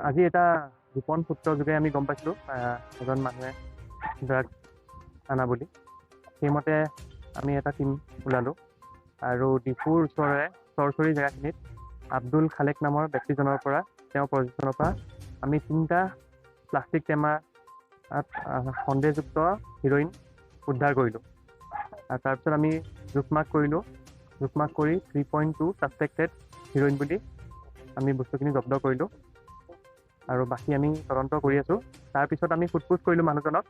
আজি এটা গোপন সূত্ৰৰ যোগে আমি গম পাইছিলোঁ এজন মানুহে ড্ৰাগছ আনা বুলি। সেইমতে আমি এটা টীম ওলালোঁ আৰু ডিফুৰ ওচৰৰে চৰচৰি জেগাখিনিত আব্দুল খালেক নামৰ ব্যক্তিজনৰ পৰা, তেওঁৰ প্ৰযোজনৰ পৰা আমি 3টা প্লাষ্টিক টেমাত সন্দেহযুক্ত হিৰ'ইন উদ্ধাৰ কৰিলোঁ। আৰু তাৰপিছত আমি জোখমাখ কৰিলোঁ। জোখমাখ কৰি 3.2 ছাছপেক্টেড হিৰ'ইন বুলি আমি বস্তুখিনি জব্দ কৰিলোঁ আৰু বাকী আমি তদন্ত কৰি আছোঁ। তাৰপিছত আমি সোধ পোছ কৰিলোঁ মানুহজনক।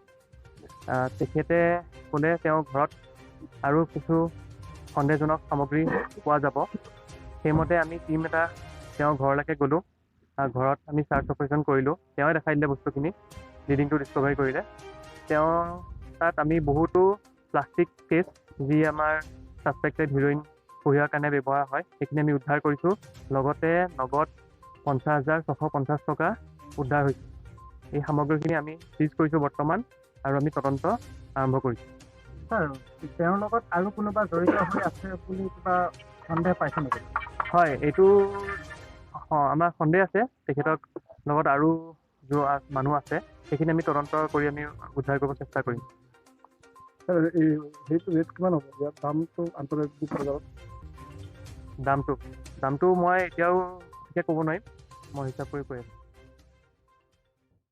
তেখেতে ক'লে তেওঁৰ ঘৰত আৰু কিছু সন্দেহজনক সামগ্ৰী পোৱা যাব। সেইমতে আমি টীম এটা তেওঁৰ ঘৰলৈকে গ'লোঁ। ঘৰত আমি চাৰ্চ অপাৰেশ্যন কৰিলোঁ। তেওঁৱে দেখাই দিলে বস্তুখিনি, লিডিংটো ডিছকভাৰী কৰিলে। তেওঁ তাত আমি বহুতো প্লাষ্টিক কেছ, যি আমাৰ ছাছপেক্টেড হিৰ'ইন কঢ়িওৱাৰ কাৰণে ব্যৱহাৰ হয়, সেইখিনি আমি উদ্ধাৰ কৰিছোঁ। লগতে নগদ 50,650 টকা উদ্ধাৰ হৈছে। এই সামগ্ৰীখিনি আমি চিজ কৰিছোঁ বৰ্তমান আৰু আমি তদন্ত আৰম্ভ কৰিছোঁ। ছাৰ, তেওঁৰ লগত আৰু কোনোবা জড়িত হৈ আছে বুলি কিবা সন্দেহ পাইছে নেকি? হয়, এইটো আমাৰ সন্দেহ আছে। তেখেতৰ লগত আৰু যোৱা মানুহ আছে, সেইখিনি আমি তদন্ত কৰি আমি উদ্ধাৰ কৰিব চেষ্টা কৰিম। ছাৰ, এই সেইটো ৰেট কিমান হ'ব? ইয়াৰ দামটো আন্তৰ্জাতিক বজাৰত? দামটো মই এতিয়াও ঠিকে ক'ব নোৱাৰিম, মই হিচাপ কৰি কৈ আছোঁ।